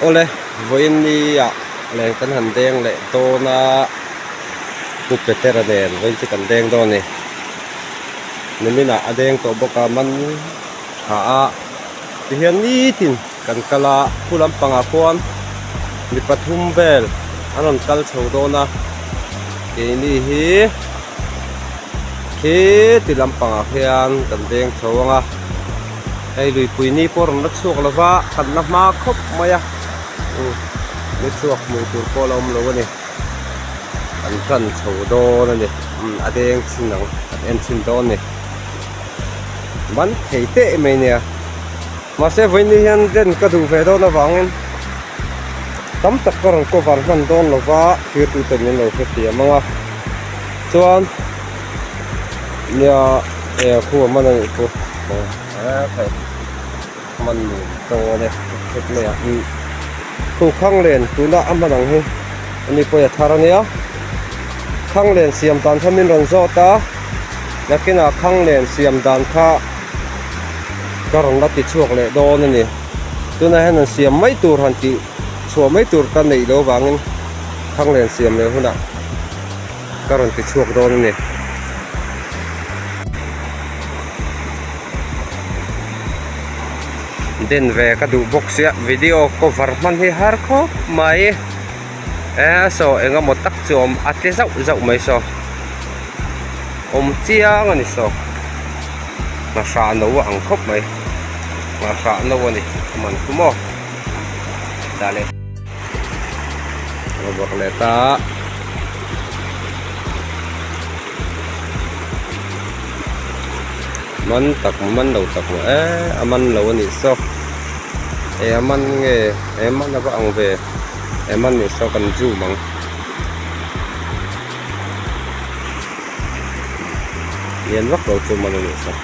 Awle, vawiin ni ah leng kan han deng leh dawn a, Pu Petera nen vawiin chu kan deng dawn a ni. Nimin ah a deng tawh bawk a, man tha a, tihian nitin kan kal a, khu lampangah khuan mi pathum vel an rawn kal chho dawn a, keini hi khi ti lampangah khian kan deng chho ang a. Hei luipui ni pawh rawn la chhuak lo va, kan la hma khawp mai a, ni chhuak hmuh tur pawh la awm lo a ni. Kan tan chho dawn a ni, a deng chhin ang, kan en chhin dawn a ni. Ban thei teh mai nia, mahse vawiin hian den ka duh ve dawn avangin tam tak ka rawn cover hman dawn lo va, thirtute min lo hrethiam ang a, chuan. Nia e khu a man a nih chu he man nuam dawn e khawp mai a khu khang len tuna a hman ang hi ani pawh a thar ania khang len siam dan kha min rawn zawt a nakinah khang len siam dan kha ka rawn la ti chhuak leh dawn a ni tunah hian an siam mai tur han tih chhuah mai tur ka neih loh avangin khang len siam leh hunah. Ka rawn ti chhuak dawn a ni. Den ve ka duh bawk sia video cover hman hi har khawp mai e saw eng emaw tak chu a awm a tle zauh zauh mai saw awm chiang a ni saw nghahrah no a ang khawp mai nghahrah no a ni a man khu maw dah leh. A vawrh leh ta man tak man lo tak maw e a man lo a nih saw e a man nge e man a va ang ve e man nih saw kan zoom ang lian vak lo chu man a nih saw.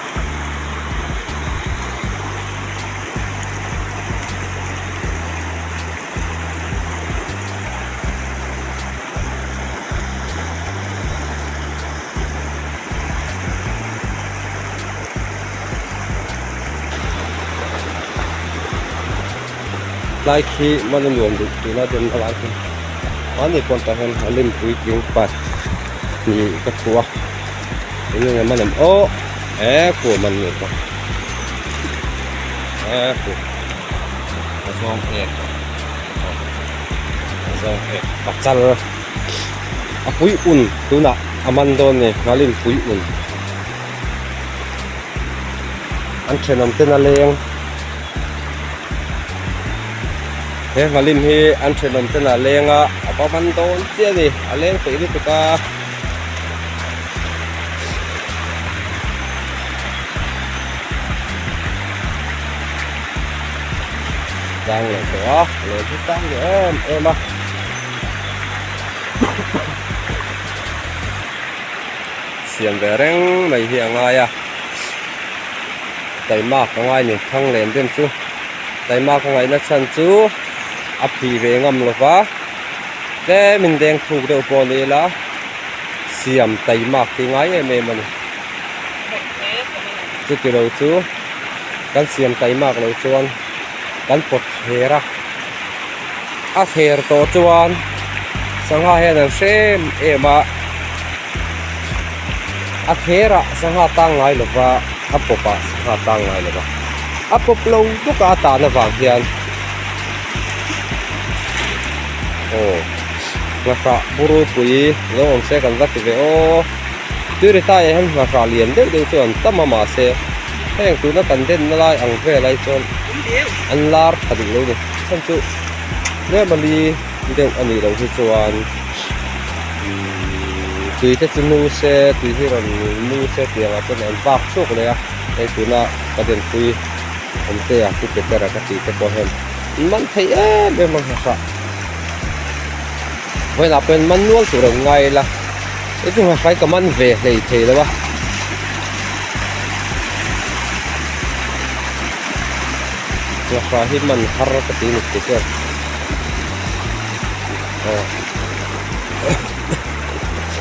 Tlai khi man a nuam duh tuna den a lai khi mahni pawn tah hian a lim puitling pat hnih ka thu a eng nge man em aw he khuam an ni bawk he khu a zawng ek a zawng ek pachal a pui un tunah a man dawn a ni nghalin pui un an thenawm ten a leng he nghalin hi an thenawm ten a leng a a va man dawn chiah a ni a leng peih lutuk a. Tang leh tawh a leh chu tang leh em em a siam ve reng mai hi a ngai a taimak a ngai ni thang len den chu taimak a ngaihna chhan chu a phih ve ngam lo va tlem in deng thuk deuh pawh ni ila siam taimak hi ngai em em a ni chuti lo chu kan siam taimak loh chuan kan pawt thler a a thler tawh chuan sangha hian an hre em em a a thler ah sangha tang ngai lo va a pawp ah sangha tang ngai lo va a pawp lo bawk a a tan avang hian aw nghahrah purupui lo awm se kan va ti ve aw. Tuirita ah hian nghahrah lian deuh deuh chu an tam a mahse heng tuna kan denna lai ang vel ai chuan an lar tha duh lo ni chhan chu tlem a li deuh a nih loh hi chuan umm tui te chu nu se tui hi rawn nu se tiang ah chuan an vak chhuak leh a hei tuna ka denpui awmtea pu Petera ka tih te pawh hian an man thei em em a nghahrah. Vawiinah pawh hian man nual tur an ngai ila he chu hahrai ka man ve hlei thei lo a. Hahrai hi man har ka ti ni te chuan aw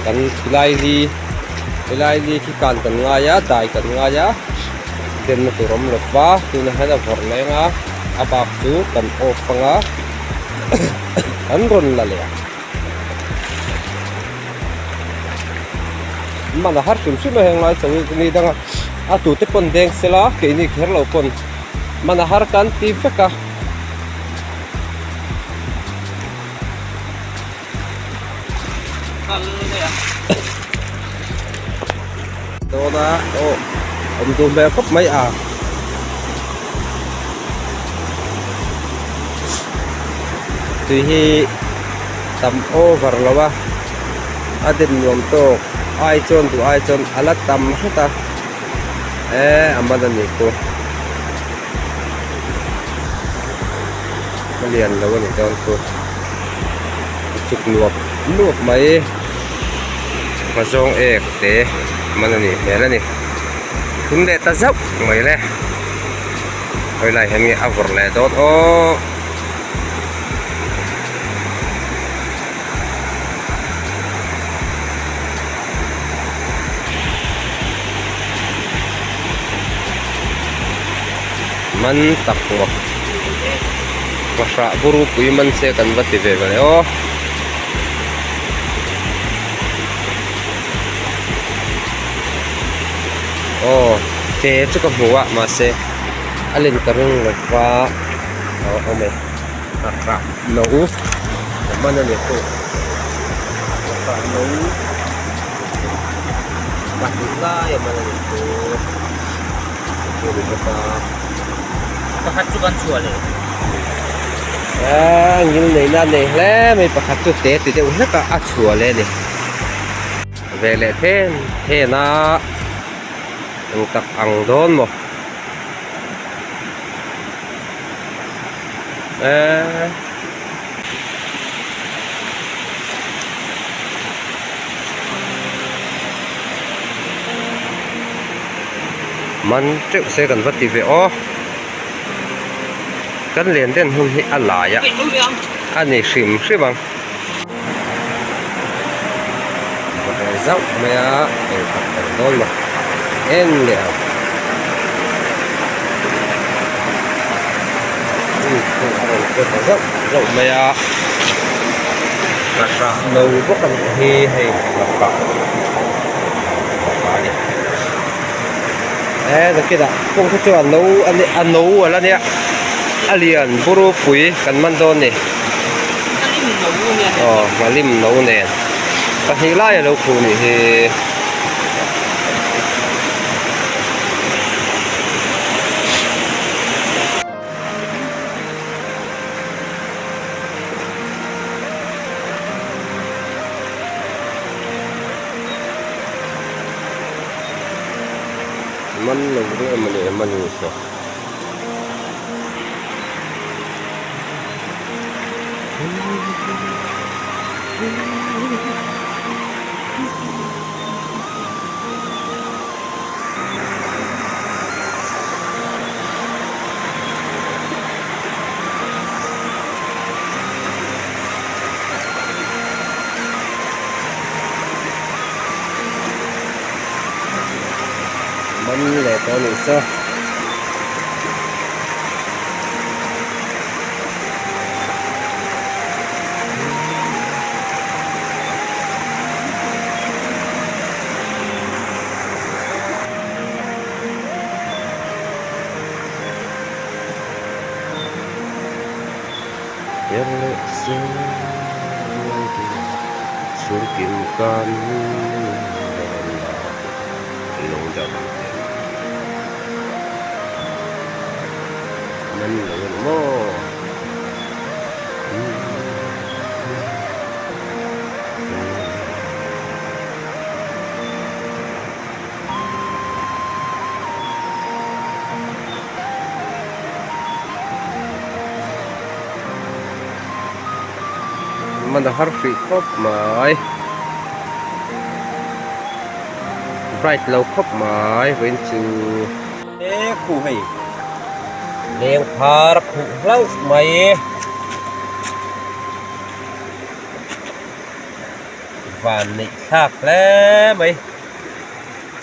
kan tilai li tilai li khi kan kan ngai a dai kan ngai a denna tur awm lo va tunah hian a vawrh leng a a bak chu kan off ang a. An rawn la leh a. Man a har hrim hrim a heng lai chho hi ni danga a tute pawn deng sela keini kher lo pawn man a har kan ti vek a. Dawn a aw awm duh hmel khawp mai a. Tui hi tam over lo a a den nuam tawk ai chuan duh ai chuan a la tam hret a eh a man a ni chu a lian lo a ni dawn chu a chuk nuap nuap mai hmazawng ek te man a nih hmel a ni thum leh ta zauh mai le. Hawi lai hian nge a vawrh leh dawn aw. Man tak maw Nghahrah buru pui man se kan va ti ve vale aw. Aw te chu ka hmu a mahse a len ka ring lo va a awm e nghahrah no a hman a ni pawh nghahrah no pahnih lai a hman a ni pawh chu a ni bawk a. Pakhat chu kan chhuah leh. Eee ngil neihna a nei hle mai pakhat chu te ti deuh hlek a a chhuah leh a ni. Ve leh then then a eng tak ang dawn maw eee. Man teuh se kan va ti ve aw kan len den hun hi a lai a a ni hrim hrim ang. Zauh mai a eng khat kan dawn maw en leh ang a rawn kawt ta zauh zauh mai a nghahrah no bawk a nih hi hei nghahrah nghahrah a ni e nakinah kawng te chuan no a no a la nia a lian buru pui kan man dawn a ni. Aw nghalim no nen pahnih lai a lo khuh nih hi. Man lo ru emaw ni emaw ni saw. Man leh tawh a nih saw. Chhungkim kan dawn a lungdam ten. Man lo a ni maw? Man a har hrih khawp mai. Bright lo khawp mai vawiin chu. E khuh hei leng phar a khuh hlauh mai van neih thlak hle mai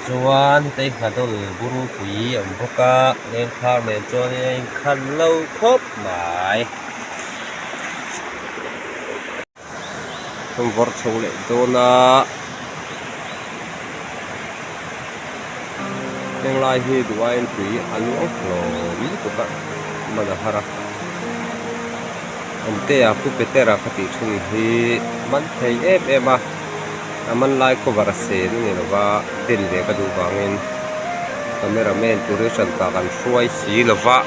chuan hetei nghadawl buru pui a awm bawk a leng phar nen chuan a inkhan lo khawp mai. Kan vawrh chho leh dawn a. Heng lai hi duh aiin tui a luang hlawm lutuk a, man a har a. Awmtea Pu Petera ka tih thin hi man thei em em a, a man lai cover a sen a ni lo va, den ve ka duh vangin camera man turin hran pah kan hruai si lo va.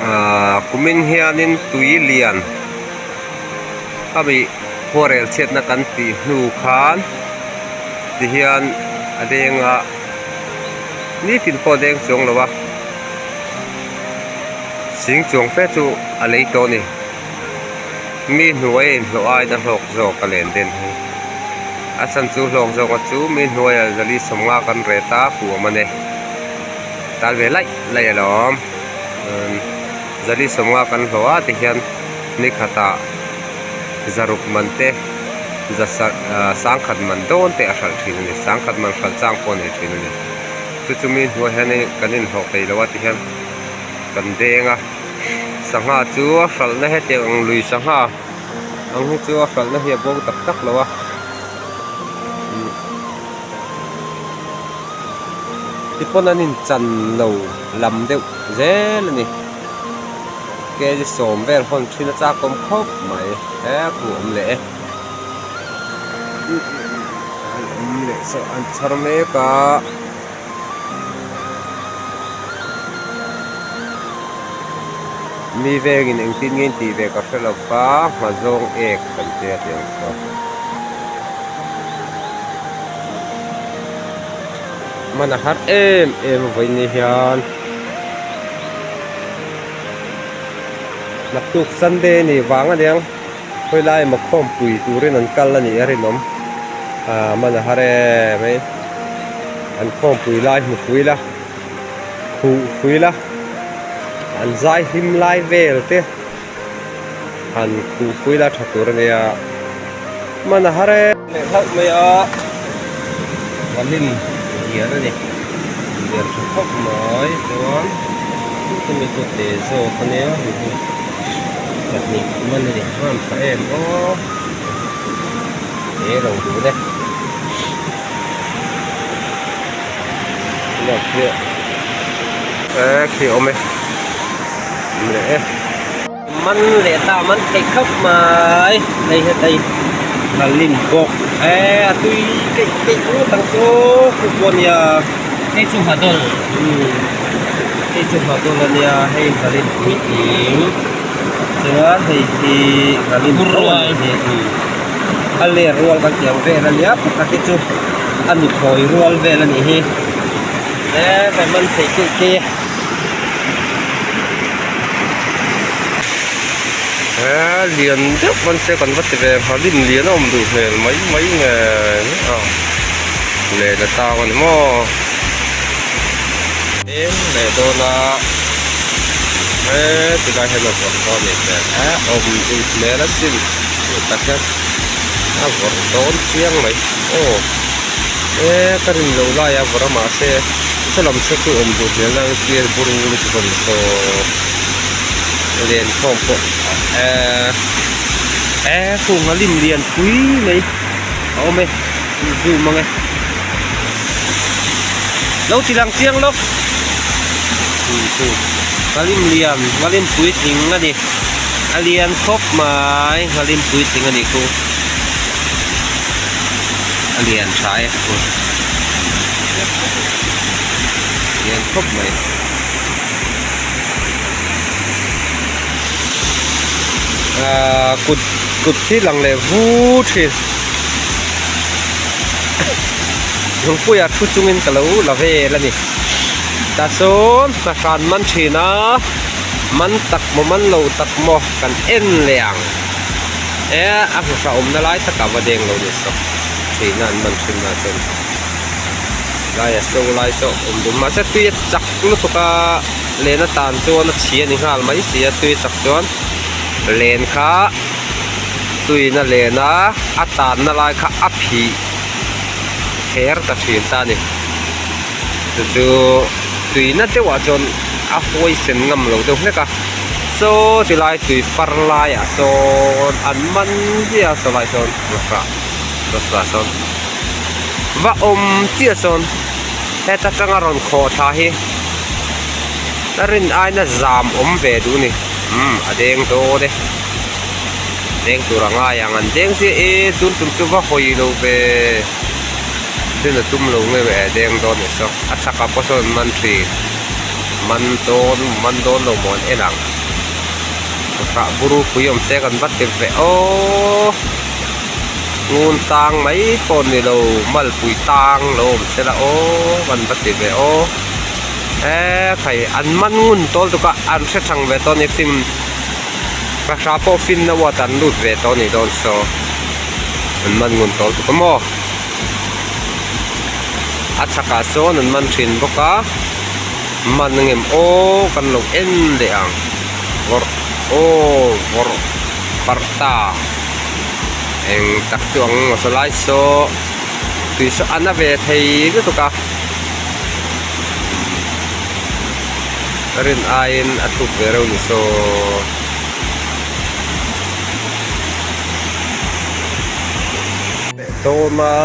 Ahh kumin hianin tui lian a mi khuarel chhiatna kan tih hnu khan tihian a deng a nitin pawh a deng chuang lo a sing chuang fe chu a lei tawh a ni mi hnuai a inhlawh aiin a hlawk zawk a len den hi a chhan chu hlawk zawk a chu mi hnuaiah zali sawmnga kan ret a puam a ni tal ve laih laih alawm zali sawmnga kan hlawh a tihian ni khatah zaruk man te za sangkhat man dawn te a hralh thin a ni sangkhat man hralh chang pawh a nei thin a ni chu chu mi hnuai hian kan inhlawh peih lo a tihian kan deng a sangha chu a hralhna hetiang ang lui sangha ang hi chu a hralhna hi a bo tak tak lo a. Tipawn an inchan lo lam deuh zel a ni. Kg sawm vel hawn thin a chakawm khawp mai he khu awm leh e. Awm leh saw an chhar mek a. Mi vengin engtin nge intih ve ka hre lo va nghazawng ek kan tia tih ang saw. Man a har em em a vawiin ni hian naktuk Sunday a nih vang aniang khawi lai emaw khawmpui turin an kal a nih a rinawm ah man a har em mai an khawmpui lai hmu pui la khuh pui la an zai hlim lai vel te. Han khuh pui la tha tur ania hman a har e. Leh hlauh mai a valim lian a ni lian tha khawp mai chuan chumi chu te zawk ania hei hi pahnih man a ni hman tha em aw he lo dun e. E khi awm e awm leh e man leh ta man thei khawp mai hei hetei lalin bawk e a tui keih keih ngawt ang chu khu pawh ania hei chu hadawl umm hei chu hadawl ania hei lalin puitling chuan hei hi lalin rual a ler rual kan tih ang vel ania pakhat hi chu a nuthlawi rual vel anih hi e kan man theih keih keih e. He lian deuh man se kan va ti ve ang halim lian a awm duh hmel mai mai nge a len a tang a ni maw eng leh dawn a he tilai hian a vawrh dawn a nih hmel e awm duh hmel asin tak hian a vawrh dawn chiang mai aw e ka rin loh lai a vawrh a mahse saw lam saw chu awm duh hmel na ang clear bur lutuk a ni saw len khawm pawh ehh eh kung a lim lian pui mai a awm e zoom ang e lo ti lang chiang lawk nghalim lian nghalim puitling a ni a lian khawp mai nghalim puitling a nih khu a lian tha e lian khawp mai. Ahh kut kut hi lang leh vu thin lungpuia thu chungin ka lo la vel a ni tah sawn hna hran man thin a man tak maw man lo tak maw kan en leh ang e a hmu hra awmna lai takah va deng lo ni saw theihna an man thin na chuan laia so lai saw awm dun mahse tui a chak lutuk a len atan chuan a chhi a ni nghal mai si a tui chak chuan len kha tuiin a len a a tanna lai kha a phih kher ta thin ta a ni chu chu tuina deuhah chuan a huaisen ngam lo deuh hlek a. Saw ti lai tui far laiah sawn an man chiah a saw lai sawn hrah saw sawn va awm chiah sawn heta tanga rawn khawh thla hi a rin aina zam awm ve duh a ni umm a deng dawn e deng tur a ngai ang an deng chiah e tun tum chu va hawi lo ve din a tum lo nge e deng dawn ni saw a chhakah pawh sawn an man thin man dawn man dawn lo maw an en ang hrah buru pui awm se kan va ti ve aww ngun tang mai pawh ni lo malpui tang lo awm se la aww kan va ti ve aww eee khai an man ngun tawl tuk a an hre thang ve tawh a ni fim fahrah pawh finna uat an lut ve tawh a nih dawn saw an man ngun tawl tuk a maw. A chhakah sawn an man thin bawk a man angem aw kan lo en leh ang vawrh aw vawrh parh ta eng tak chu ang maw saw lai saw tui saw a na ve thei lutuk a rin aiin a thuk ve reuh ni saw. Leh dawn a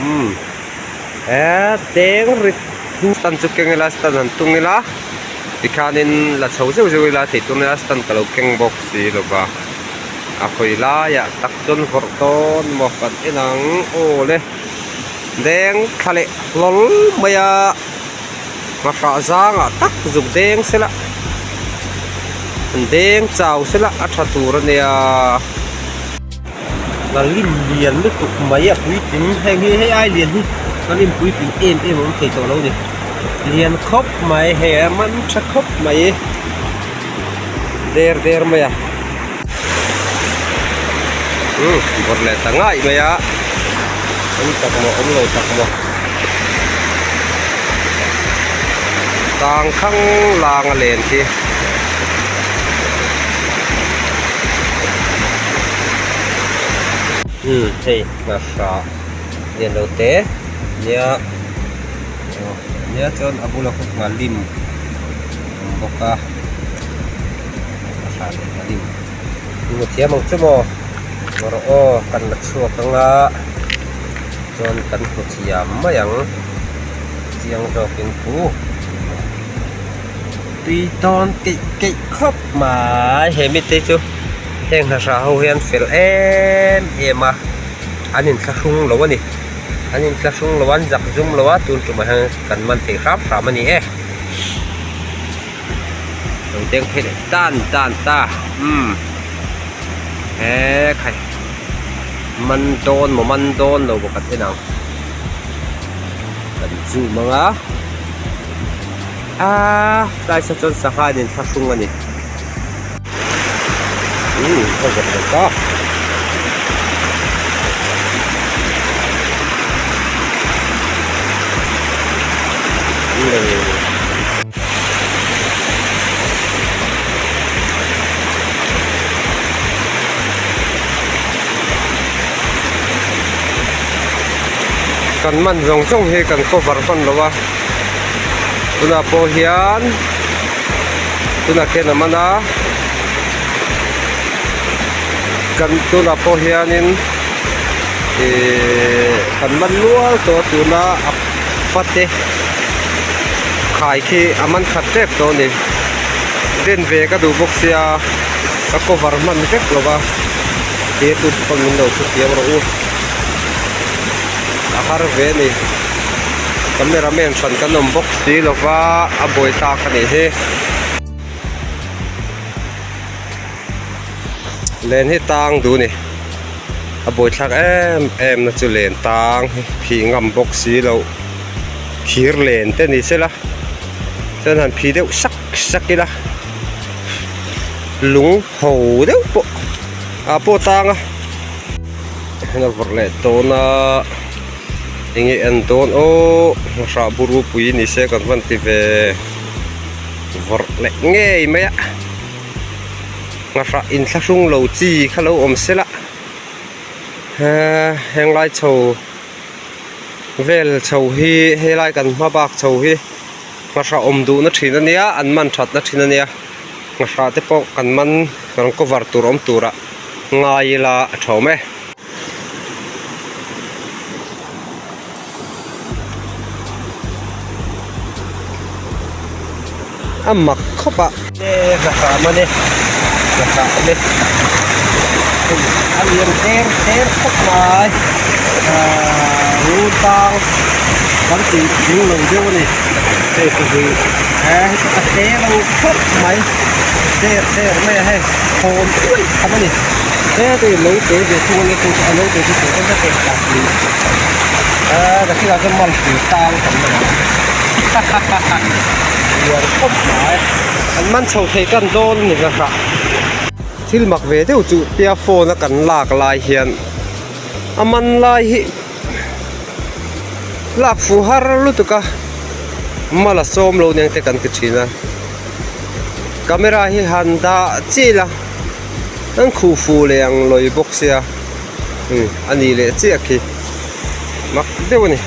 umm he deng rit stand chu keng ila stand han tung ila tikhanin la chho zeuh zeuh ila thei tur nia stand ka lo keng bawk si lo va a khawi laiah tak chuan vawrh dawn maw kan en ang aw le deng thla leh hlawl mai a. Nghahrah zangah tak zuk deng sela an deng chau sela a tha tur a nia. Nghalim lian lutuk mai a puitling heng hi hei ai lian hi nghalim puitling em em a awm thei tawh lo a ni lian khawp mai hei a man tha khawp mai der der mai a umm vawrh leh ta ngaih mai a awm tak maw awm lo tak maw tang thlang lang a len khi umm hei ngahra lian lo te nia nia chuan a bulah khaw nghalim a awm bawk a. A hran leh ta lim. Hmu thiam ang chu maw? Rawh aw kan la chhuak ang a chuan kan hmu thiam mai ang chiang zawkin thu tui dawn keih keih khawp mai he mite chu heng hna ho hian fel em em a an inthlahrung lo a ni an inthlahrung lo a an zak zum lo a tun tumah hian kan man thei hram hram a ni e. Lo deng phei leh tan tan ta umm he khai man dawn maw man dawn lo bawk an en ang kan zoom ang a aaa tlai sa chuan sangha in inthlahrung a ni umm a zawk leh ta. Kan man zawng zawng hi kan cover hman lo a tunah pawh hian tunah khian a man a kan tunah pawh hianin ihh kan man nual tawh a tuna a pate khai khi a man khat tep tawh a ni den ve ka duh bawk sia ka cover hman vek lo va he tut pawn min lo hrethiam rawh u a har ve a ni camera man hran kan awm bawk si lo va a buai tak a nih hi. Len hi tang duh a ni a buaithlak em em na chu len tang hi phih ngam bawk si loh thir len te ni sela chuan han phih deuh sak sak ila lung ho deuh pawh ah pawh tang a heng a vawrh leh dawn a enge an dawn aw hrah buru pui ni se kan van ti ve vawrh leh ngei mai a. Nghahrah inthlahrung lo chi kha lo awm se la he henglai chho vel chho hi helai kan hma bak chho hi Nghahrah awm duhna thin a nia, an man thatna thin a nia. Nghahrah te pawh kan man kan cover tur awm turah ngai ila a tha awm e. A mak khawp a. E nghahrah man e, nghahrah awm e. Hei a lian ter ter khawp mai. Ahh ngur tang kan tih ding lo deuh a ni. Hei chu hi he heti a te lo khawp mai. Der der mai a hei thawn uaih tham a ni. He lo te ve thung a nia chu a lo te chu teh em em tak ni. Ahh ka thil ah chuan man pui tang kan la ang hahaha lian khawp mai an man chho thei tan dawn ni ka hrah thil mak ve deuh chu tia phone a kan lak lai hian a man lai hi lak fuh har lutuk a mala sawm lo nen te kan ti thin a camera hi han dah chiah ila an khuh fuh leh ang lawi bawk sia. Umm a ni leh chiah khi mak deuh a ni.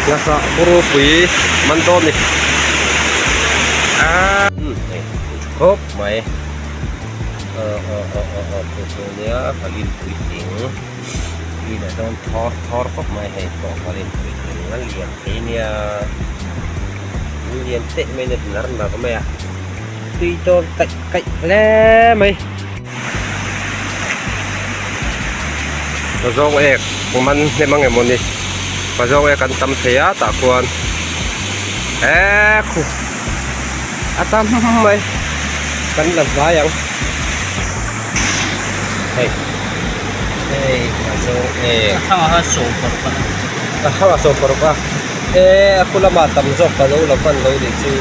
Nasa ropui man dawn ni. Aaa umm hei tha khawp mai aw aw aw aw aw chu chu nia nghalin puitling tui leh dawn thawr thawr khawp mai hei pawh nghalin puitling a lian thei nia. Lian teh mai na nar nar mai a tui dawn kaih kaih hle mai. Pazawng ek man hnem ang emaw ni pazawng ek an tam thei a tah khuan eee khu a tam mai kan la hnai ang hei hei pazawng ek a thlang ah khan sawm paruk a a thlang ah sawm paruk a. E a khu lamah tam zawk ka lo la hman lo nih chu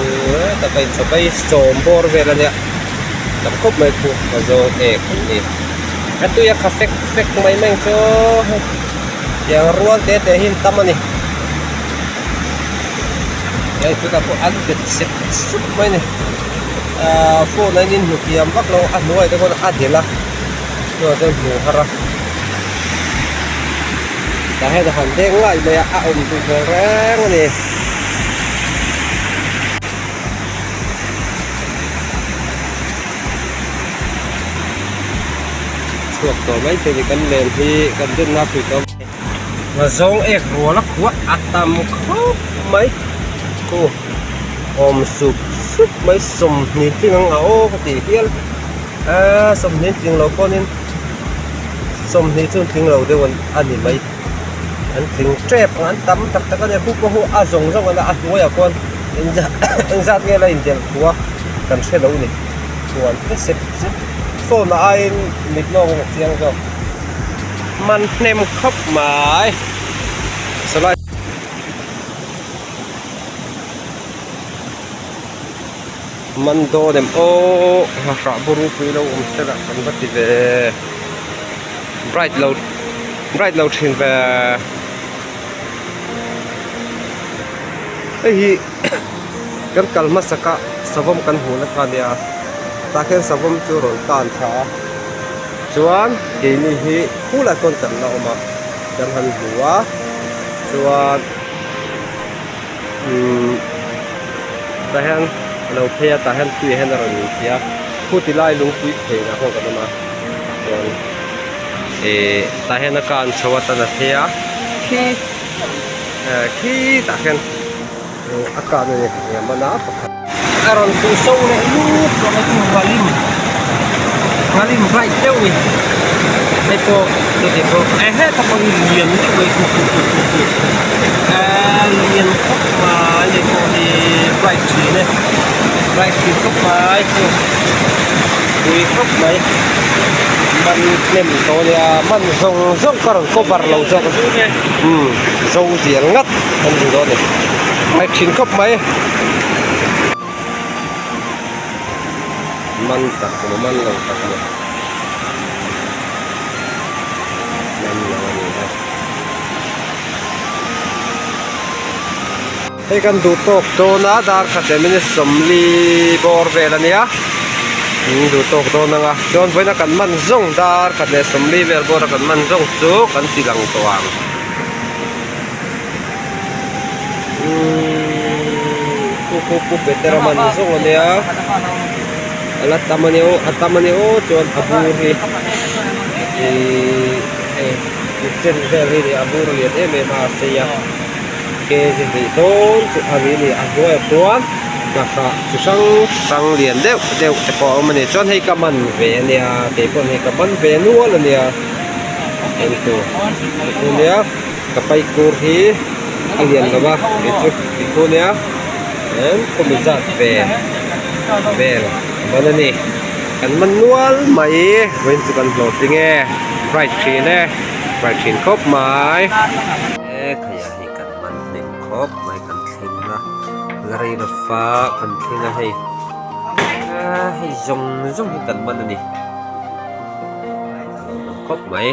heta ka inchhawp a i sawm bawr vel ania tam khawp mai khu ka zawng ek an ni a tui a kha fek fek mai mai ang chu hei tiang rual te te hi an tam ani hei chutah pawh an bet sep sup mai ani ahh phone a in inhmu thiam vak lo a hnuai te khawn a delh a chuvang chuan hmuh har a. Tah hian a han deng ngaih mai a, a awm duh hmel reng a ni. Chhuak tawh mai thei ni kan len hi kan denna pui tawh mai. Ngazawng ek rual a khuah a tam khawp mai khu awm sup sup mai 20 tling ang a aw ka tih hial a 20 tling lo pawhin 20 chu tling lo deuh a ni mai an tling tep ang an tam tak tak a ni khu pawh a zawng zawng a hnuaiah khuan engzat nge la indelh thu a kan hre lo a ni chuan te sep sep phone ah aiin mit lawng in a chiang zawk man hnem khawp mai sawlai. Man dawn em aw nghahrah bur pui lo awm se lah kan va ti ve bright lo bright lo thin ve hei hi kan kal hmasak a savawm kan hmuh na kha ania tah khian savawm chu rawn tan thla a chuan keini hi khulai khawn kan la awm a kan han hmu a chuan. Umm tah hian a lo phei a tah hian tui ah hian a rawn inti a khu ti lai lungpui phenah khawn kan awm a chuan ihh tah hian a kan chho a tan a phei a khi eh khi tah khian a kan a ni eng emaw na pakhat a rawn tlu so leh lut tawh mai chu nghalim nghalim bright deuh a ni hei pawh chuti bawk eh heta pawh hi lian deuh mai khu khu khu khu khu eh lian khawp mai hei pawh hi bright thin e bright thin khawp mai khu pui khawp mai man hnem tawh ania man zawng zawng ka rawn cover lo zawk umm zo dial ngat an ni dawn a ni bright thin khawp mai. Man tak maw man lo tak maw man lo a ni a. Hei kan duh tawk dawn a dar khat leh minute 40 bawr vel a nia. In duh tawk dawn ang a, chuan vawiina kan man zawng dar khat leh 40 vel bawra kan man zawng chu kan ti lang tawh ang. Umm pu pu pu Petera man zawng a nia, a la tam a nia aw a tam a nia aw chuan a bur hi ihh hei kut chen vel hi a bur lian em em a a sei a. Kg hnih dawn chu a ri a ni a hnuaiah chuan nghahrah chi hrang hrang lian deuh deuh te pawh a awm a ni chuan hei ka man ve a nia kei pawh hei ka man ve nual a nia en tur tikhu nia ka pai kur hi a lian lo va kei chu tikhu nia em khawmi zat ve vel a man a ni kan man nual mai vawiin chu kan hlawhtling e bright thin e bright thin khawp mai. E khaiah hei kan man hnem khawp mai kan thleng a la rei lo fa kan thleng a hei a hei zawng zawng hi kan man a ni a lo awm khawp mai.